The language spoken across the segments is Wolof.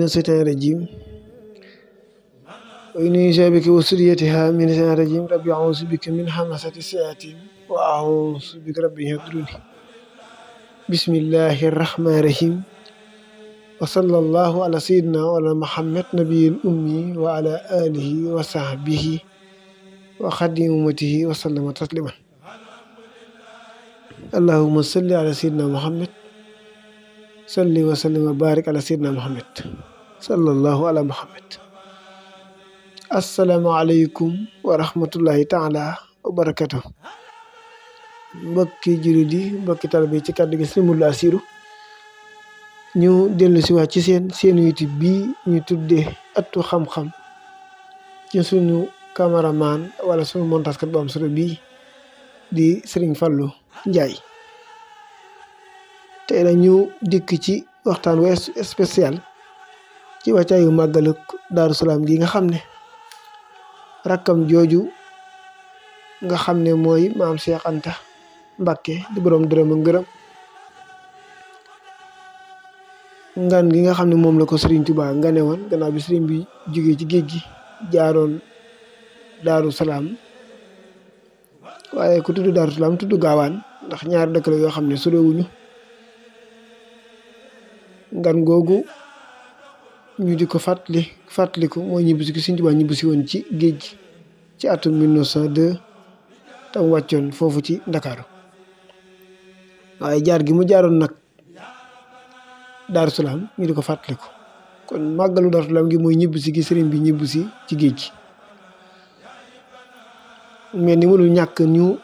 الشيطان الرجيم وإني بك وسريتها من الشيطان الرجيم ربي أعوذ بك من همسة الشياطين وأعوذ بك ربي يحضرون بسم الله الرحمن الرحيم وصلى الله على سيدنا وعلى محمد نبي الأمي وعلى آله وصحبه وخدم أمته وسلم تسليما اللهم صل على سيدنا محمد صل وسلم وبارك على سيدنا محمد صلى الله على محمد السلام عليكم ورحمة الله تعالى وبركاته mbokki jullit yi mbokki taalibe ci kàddu gi Serigne Modou Lo Assirou ñu dellu si waat ci seen YouTube bii ñu tuddee ëttu xam-xam ci suñu cameraman wala suñu montage kat bu am solo bii di Serigne Fallou Ndiaye tey nag ñu dikk ci waxtaan wu spécial ci wàccaayu màggaluk Daaru Salaam gi nga xam ne rakkam jooju nga xam ne mooy maam Cheikh Anta Mbakke di borom dërëm ak ngërëm ngan gi nga xam ne moom la ko Serigne Touba ngane woon gannaaw bi Serigne bi jógee ci géej gi jaaroon Daaru Salaam waaye ku tudd Daaru Salaam tudd gaawaan ndax ñaari dëkk la yoo xam ne sorewuñu ngan googu ñu di ko fàttaliku mooy ñibbisi ki Serigne Touba ñibbisi woon ci géej gi ci atum 1902 tam wàccoon foofu ci Ndakaaru waaye jaar gi mu jaaroon nag Daaru Salaam ñu di ko fàttaliku kon màggalu Daaru Salaam gi mooy ñibbisi gi sëriñ bi ñibbisi ci géej gi mais ni mënul ñàkk ñu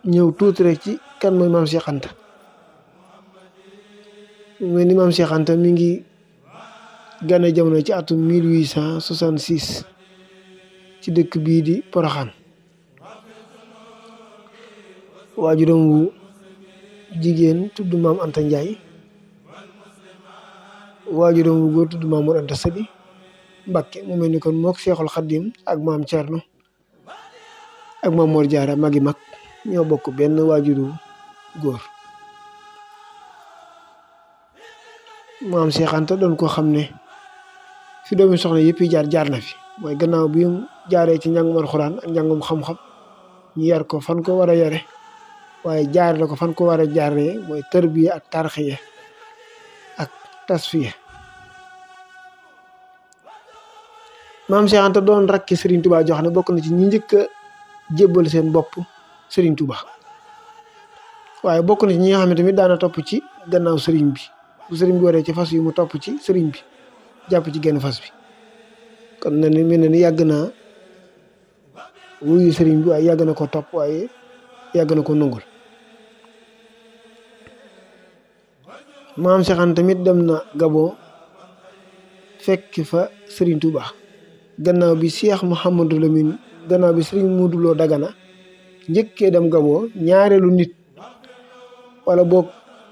ñëw tuuti rek ci kan mooy maam Cheikh Anta mais ni maam Cheikh Anta mi ngi gane jamono ci atum 1866 ci dëkk bii di Poroxaan waajuram wu jigéen tudd maam Anta Ndiaye waajuram wu góor tudd maam Mor Anta Sali Mbakke mu mel ni kon mook Seexul Xaddim ak maam Cerno ak maam Mor Jaara magi mag ñoo bokk benn waajuru góor maam Cheikh Anta doon ko xam ne fi doomi soxna yëpp yi jaar na fi mooy gannaaw bi mu jaaree ci njàngum alxuraan ak njàngum xam-xam ñu yar ko fan ko war a yare waaye jaarale ko fan ko war a jaaree mooy tërbiya ak tarxiya ak tasfiya maam Cheikh Anta doon rakki Serigne Touba jox ne bokk na ci ñi njëkk a jébbal seen bopp Serigne Touba waaye bokk na ci ñi nga xam ne tamit daana topp ci gannaaw Serigne bi bu Serigne bi waree ci fas yi mu topp ci Serigne bi jàpp ci genn fas bi kon na ni mel na ni yàgg naa wuyu Serigne bi waaye yàgg na ko topp waaye yàgg na ko nangul maam Cheikh Anta tamit dem na Gabon fekk fa Serigne Touba gannaaw bi Cheikh Mouhamadou Lamine gannaaw bi Serigne Modou Lo Dagana njëkkee dem Gabon ñaareelu nit wala boog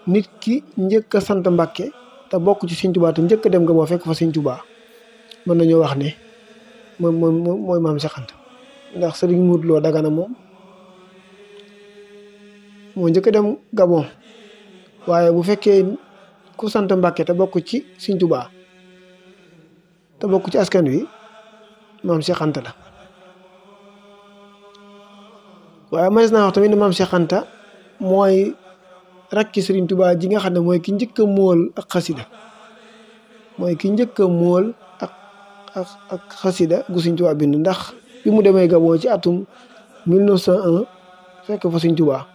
nit ki njëkk a sant Mbakke te bokk ci Serigne Touba te njëkk a dem Gabon fekk fa Serigne Touba mën nañoo wax ne mooy maam Cheikh Anta ndax Serigne Modou Lo Dagana moom moo njëkk a dem Gabon waaye bu fekkee ku sant Mbakke te bokk ci Serigne Touba te bokk ci askan wi maam Cheikh Anta la waaye mas naa wax tamit ne maam Cheikh Anta mooy rakki Serigne Touba ji nga xam ne mooy ki njëkk a móol ak xasida mooy ki njëkk a móol ak xasida gu Serigne Touba bind ndax bi mu demee Gabon ci atum 1901 fekk fa Serigne Touba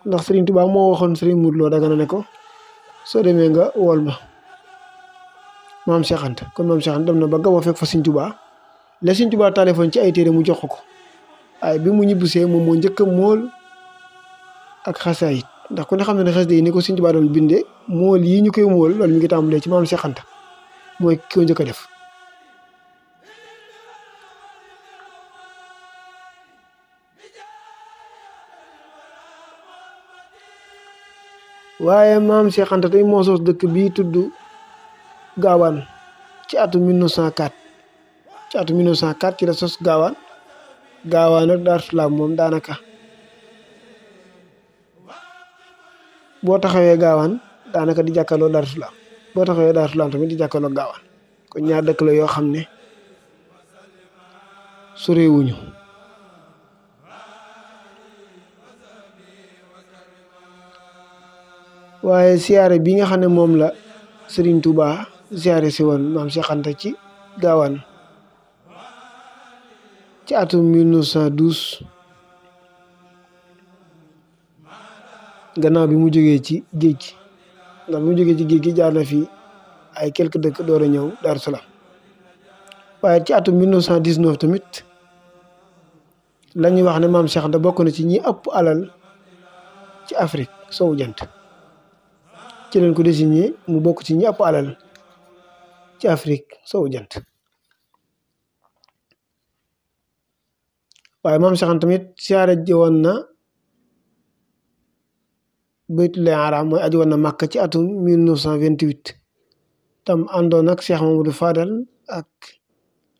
ndax Serigne Touba moo waxoon Serigne Modou Lo Dagana ne ko soo demee nga wool ma maam Cheikh Anta kon maam Cheikh Anta dem na ba Gabon fekk fa Serigne Touba la Serigne Touba téléphone ci ay téere mu jox ko waaye bi mu ñibbisee moom moo njëkk a móol ak xasaayit ndax ku ne xam ne xasida yi ni ko Serigne Touba doon bindee móol yi ñu koy móol loolu mi ngi tàmbalee ci maam Cheikh Anta mooy ki ko njëkk a def waaye maam Cheikh Anta tey moo sos dëkk bii tudd gaawaan ci atum 1904 ci la sos gaawaan ak Daaru Salaam moom daanaka boo taxawee gaawaan daanaka di jàkkaarloo Daaru Salaam boo taxawee Daaru Salaam tamit di jàkkaarloog Gaawaan kon ñaar dëkk la yoo xam ne sorewuñu waaye siyaare bi nga xam ne moom la Serigne Touba siyaare si woon maam Cheikh Anta ci Gaawaan ci atum 1912 gannaaw bi mu jógee ci géej gi ndax bi mu jógee ci géej gi jaar na fi ay quelques dëkk door a ñëw Daaru Salaam waaye ci atum 1919 tamit la ñuy wax ne maam Cheikh Anta bokk na ci ñi ëpp alal ci Afrique sowu jant ci leen ko désigné mu bokk ci ñi ëpp alal ci Afrique sowu jant waaye maam Cheikh Anta tamit siyaare ji woon na Baytullahi Haram mooy aji woon na Màkka ci atum 1928 tam àndoon ak Cheikh Mamadou Fadal ak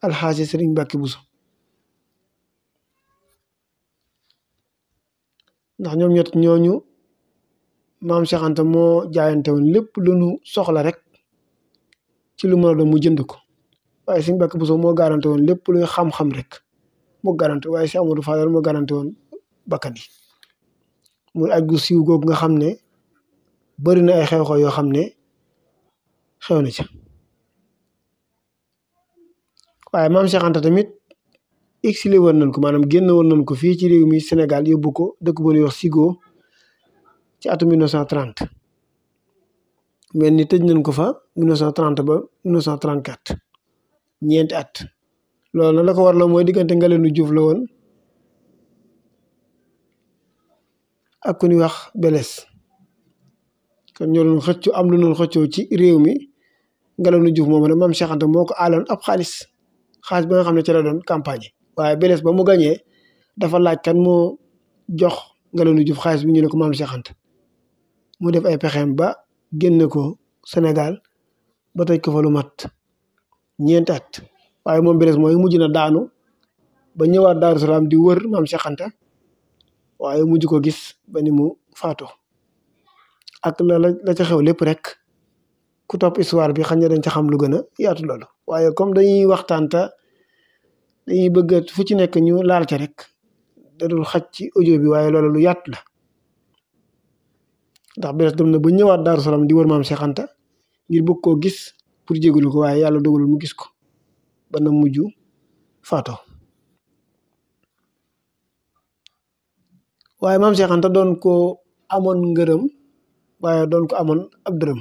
alxaaji Sëriñ Mbàkke Buso ndax ñoom ñett ñooñu maam Cheikh Anta moo jaayante woon lépp lu nu soxla rek ci lu mën a doon mu jënd ko waaye Sëriñ Mbàkke Buso moo garanté woon lépp luy xam-xam rek moo garanté waaye Cheikh Mamadou Fadal moo garanté woon bakkan yi muy aj gu siiw googu nga xam ne bari na ay xew-xew yoo xam ne xew na ca waaye maam Cheikh Anta tamit exilé woon nañ ko maanaam génn woon nañ ko fii ci réew mi Sénégal yóbbu ko dëkk bu ñuy wax Sigo ci atum 1930 mel ni tëj nañ ko fa 1930 ba 1934 ñeenti at loolu nag la ko war la mooy diggante Ngalandou Diouf la woon ak ku ñuy wax Beles kon ñoo doon xëccoo am lu doon xëccoo ci réew mi Ngalandou Diouf moom nag maam Cheikh Anta moo ko aaloon ab xaalis ba nga xam ne ci la doon campagne waaye Beles ba mu gañee dafa laaj kan moo jox Ngalandou Diouf xaalis bi ñu ne ko maam Cheikh Anta mu def ay pexeem ba génne ko Sénégal ba tëj ko fa lu mat ñeenti at waaye moom Beles mooy mujj na daanu ba ñëwaat Daaru Salaam di wër maam Cheikh Anta waaye mujj ko gis ba ni mu faatoo ak la ca xew lépp rek ku topp histoire bi xam ne dañ ca xam lu gën a yaatu loolu waaye comme dañuy waxtaanta dañuy bëgg fu ci nekk ñu laal ca rek da dul xaj ci audio bi waaye loolu lu yaatu la ndax Beles dem na ba ñëwaat Daaru Salaam di wër maam Cheikh Anta ngir bëgg koo gis pour jégalu ko waaye yàlla dogalul mu gis ko ba na mujj faatoo waaye maam Cheikh Anta doon ko amoon ngërëm waaye doon ko amoon ab dërëm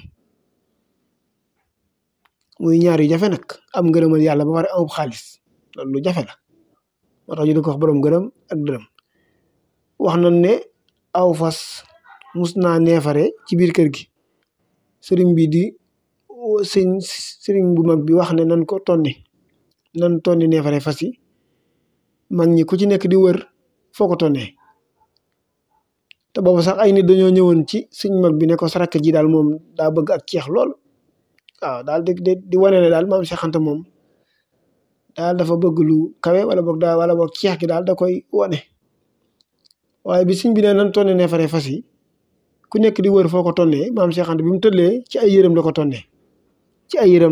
muy ñaar yu jafe nag am ngërëmal yàlla ba pare amub xaalis loolu lu jafe la moo tax ñu di ko wax borom ngërëm ak dërëm wax nañ ne aw fas mus naa neefare ci biir kër gi sëriñ bi di sëriñ bu mag bi wax ne nan tonni neefare fas yi mag ñi ku ci nekk di wër foo ko tonnee te boobu sax ay nit dañoo ñëwoon ci suñ mag bi ne ko sarak ji daal moom daa bëgg ak ceex lool waaw daal di wane ne daal maam Cheikh Anta moom daal dafa bëgg lu kawe wala boog ceex gi daal da koy wane waaye bi suñ bi ne nan tonne neefare fas yi ku nekk di wër foo ko tonnee maam Cheikh Anta bi mu tëllee ci ay yërëm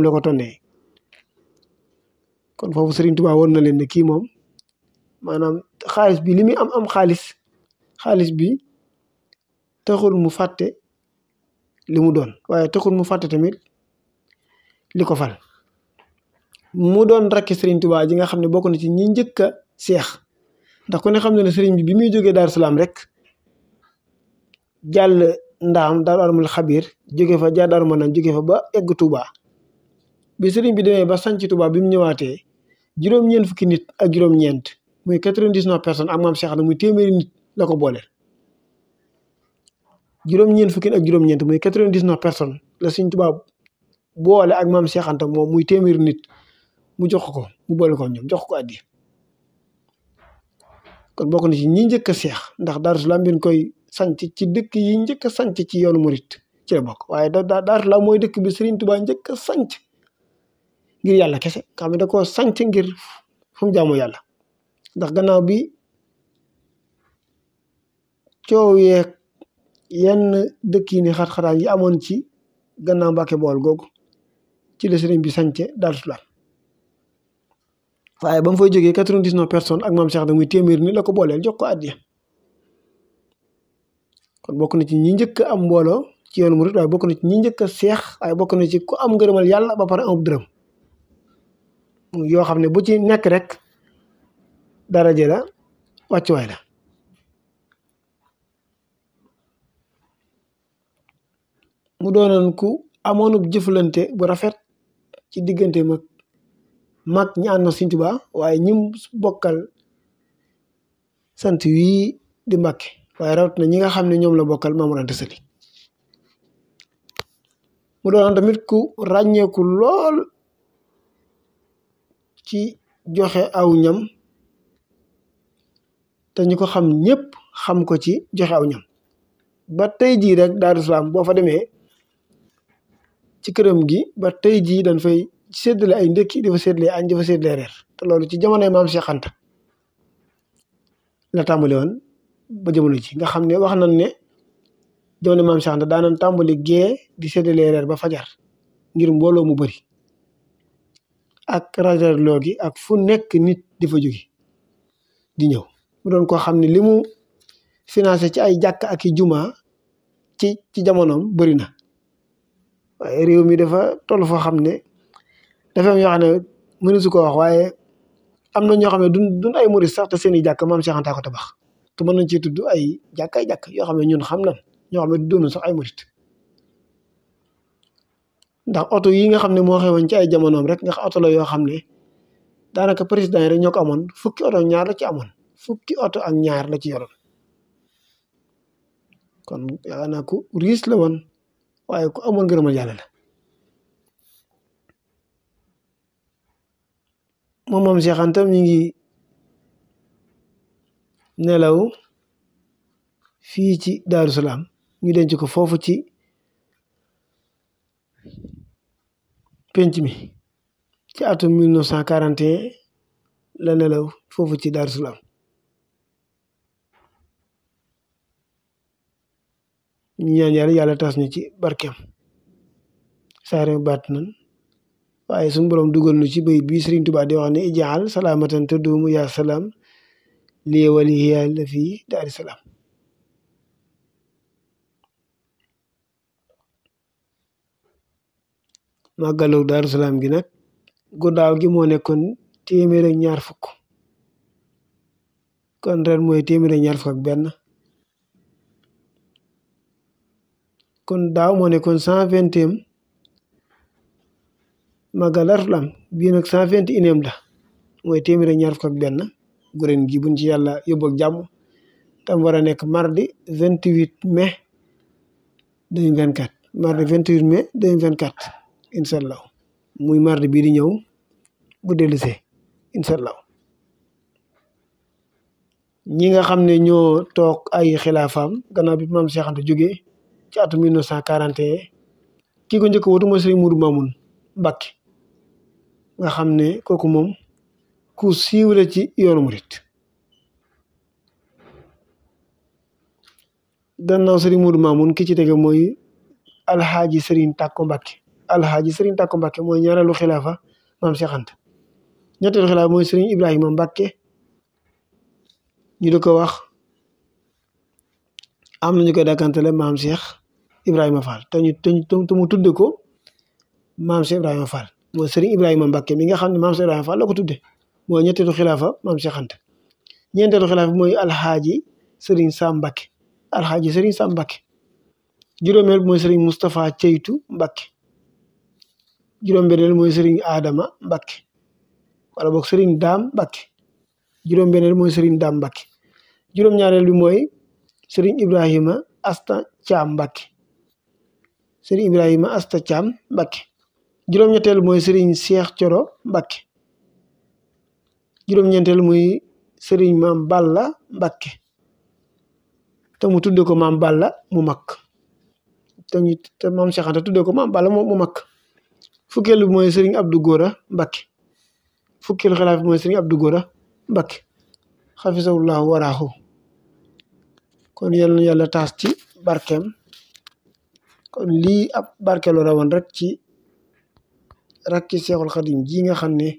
la ko tonnee kon foofu Serigne Touba woon na leen ne kii moom maanaam xaalis bi li muy am xaalis bi taxul mu fàtte li mu doon waaye taxul mu fàtte tamit li ko fal mu doon rakki Serigne Touba ji nga xam ne bokk na ci ñi njëkk a seex ndax ku ne xam ne Serigne bi muy jógee Daaru Salaam rek jàll ndaam Daaru Alimul Xabiir jóge fa jaar Daaru Manaan jóge fa ba egg Touba bi Serigne bi demee ba sanc Touba bi mu ñëwaatee juróom-ñeent fukki nit ak juróom-ñeent muy 99 personnes ak maam Cheikh Anta muy téeméeri nit la ko boole juróom-ñeent fukki ak juróom-ñeent muy 99 personnes la Serigne Touba boole ak maam Cheikh Anta moom muy téeméeri nit mu jox ko mu boole ko ñoom jox ko addi kon bokk na ci ñi njëkk a seex ndax Daaru Salaam bi koy sanc ci dëkk yi njëkk a sanc ci yoonu murit ci la bokk waaye Daaru Salaam mooy dëkk bi Serigne Touba njëkk a sanc ngir yàlla kese nga xam ne da koo sanc ngir fu mu jaamu yàlla ndax gannaaw bi coow yeeg yenn dëkk yi ni xat-xataan yi amoon ci gannaaw Mbàkke Bawol googu ci la sëriñ bi sànce Daaru Salaam waaye ba mu fay jógee 99 personnes ak maam Cheikh Anta muy téeméer ni la ko booleel jox ko addiya kon bokk na ci ñi njëkk a am mbooloo ci yoonu murid waaye bokk na ci ñi njëkk a seex waaye bokk na ci ku am ngërëmal yàlla ba pare amub dërëm yoo xam ne bu ci nekk rek daraja la wàccuwaay la mu doonoon ku amoonub jëflante bu rafet ci diggante mag ñi ànd na Sëriñ Tuubaa waaye ñim bokkal sant wii di Mbàkke waaye rawat na ñi nga xam ne ñoom la bokkal Maam Mor Anta Sali mu doonoon tamit ku ràññeeku lool ci joxe aw ñam te ñu ko xam ñëpp xam ko ci joxe aw ñam ba tey jii rek Daaru Salaam boo fa demee ci këram gi ba tey jii dañ fay séddale ay ndékki dafa séddale añ dafa séddale reer te loolu ci jamonoy maam Cheikh Anta la tàmbali woon ba jamono ji nga xam ne wax nañ ne jamono maam Cheikh Anta daanan tàmbali gee di séddale reer ba fajar ngir mbooloo mu bari ak rajarloo gi ak fu nekk nit di fa jóge di ñëw mu doon koo xam ne li mu financé ci ay jàkk ak i juma ci jamonoom bëri na waaye réew mi dafa toll foo xam ne dafa am yoo xam ne mënu su ko wax waaye am na ñoo xam ne duñ ay murid sax te seen i jàkk maam Cheikh Anta ko tabax te mën nañ ci tudd ay jàkk yoo xam ne ñun xam nañ ñoo xam ne doonu sax ay murid ndax oto yi nga xam ne moo xewoon ci ay jamonoom rek nga xam oto la yoo xam ne daanaka président yi rek ñoo ko amoon fukki oto ak ñaar la ci amoon fukki oto ak ñaar la ci yoroon kon yaakaar naa ku riis la woon waaye ku amoon ngërëmal yàlla la moom moom Cheikh Anta mi ngi nelaw fii ci Daaru Salaam ñu denc ko foofu ci penc mi ci atum 1941 la nelaw foofu ci Daaru Salaam ñu ñaan yàlla tas ñu ci barkeem saare baat nan waaye suñu borom dugal nu ci bayit bi Sëriñ Tuubaa di wax ne ijaal salaamatan taduumu yaa salaam lii wali yàlla fii Daaru Salaam màggalu Daaru Salaam gi nag guddaaw gi moo nekkoon 120 kon ren mooy 121 kon daaw moo nekkoon 120e màggal Daaru Salaam bii nag 121e la mooy 121 gu ren gi buñ ci yàlla yóbbu ak jàmm tam war a nekk mardi 28 mai 2024 mardi 28 mai 2024 incha allah muy mardi bii di ñëw bu dellusee incha allah ñi nga xam ne ñoo toog ay xilaafaam gannaaw bi maam Cheikh Anta jógee ci atum 1941 kii ko njëkk wutu mooy Sëriñ Mudu Maamun Mbàkke nga xam ne kooku moom ku siiw la ci yoonu murit gannaaw Sëriñ Mudu Maamun ki ci tege mooy alxaaji Sëriñ Tàkko Mbàkke alxaaji Sëriñ Tàkko Mbàkke mooy ñaareelu xilaafa maam Cheikh Anta ñetteelu xilaafa mooy Sëriñ Ibrahima Mbàkke ñu di ko wax am nañu koy dàkkantale maam Cheikh Ibrahima Fall te mu tudde ko maam Cheikh Ibrahima Fall mooy Sëriñ Ibrahima Mbàkke mi nga xam ne maam Cheikh Ibrahima Fall la ko tudde mooy ñetteelu xilaafa maam Cheikh Anta ñeenteelu xilaafa mooy alxaaji Sëriñ Sam Mbàkke alxaaji Sëriñ Sam Mbàkke juróomeel mooy Sëriñ Moustapha Ceytu Mbàkke juróom-benneel mooy Sëriñ Adama Mbàkke wala boog Sëriñ Daam Mbàkke juróom-benneel mooy Sëriñ Daam Mbàkke juróom-ñaareel bi mooy Sëriñ Ibrahima Asta Caam Mbàkke Sëriñ Ibrahima Asta Caam Mbàkke juróom-ñetteel mooy Sëriñ Cheikh Coro Mbàkke juróom-ñeenteel muy Sëriñ Maam Balla Mbàkke te mu tudde ko Maam Balla mu mag te maam Cheikh Anta tudde ko Maam Balla mu mag fukkeelu bi mooy Sëriñ Abdou Góora Mbàkke fukkeelu xilaaf bi mooy Sëriñ Abdou Góora Mbàkke xafisahullahu waraahu kon yal na yàlla taas ci barkeem kon lii ab barkeelu rawoon rek ci rakki Seexul Xadim ji nga xam ne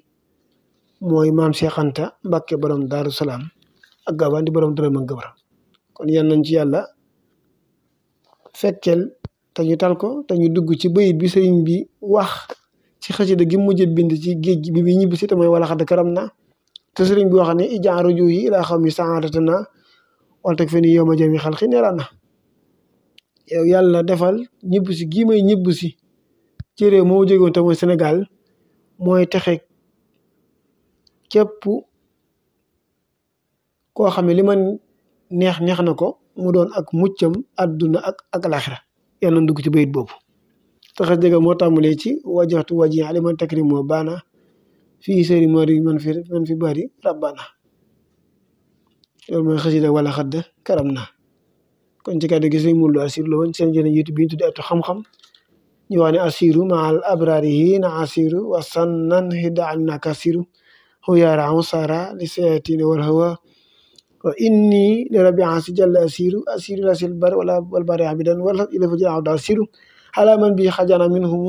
mooy maam Cheikh Anta Mbàkke borom Daaru Salaam ak Gaawaan di borom dërëm ak gëbëram kon yan nañ ci yàlla fekkeel te ñu tal ko te ñu dugg ci bayit bi sëriñ bi wax ci xasida gi mujj bind ci géej gi bi muy ñibbi si te mooy wala xadd karam na te sëriñ bi wax ne ijaan ruju yi ilaa xaw mi saadatana wala teg fe ni yow ma jami xal xi neera na yow yàlla defal ñibbi si gii may ñibbi si ci réew moo jógewoon te mooy Sénégal mooy texe képp koo xam ne li man neex na ko mu doon ak muccam àdduna ak alaxira yàlla na dugg ci bayit boobu taxa jega moo tàmbalee ci wajaxtu waji aliman takrim moo baana fii sëri mari man fi bari rabbana loolu mooy xasida wala xadd karam na kon ci kàddu gi sëñ Mourlo Assirou la woon seen jëne YouTube bi ñu tudde Atu Xam-Xam ñu wax ne Assirou maal abrari yi na Assirou wa sannan hidda an na kasiru xuyaara am sara li sayatine wal hawa wa inni li rabbi ansi jalla Assirou la sil bar wala wal bari abidan wala ila fa jaa Assirou ala man bi xajana minhum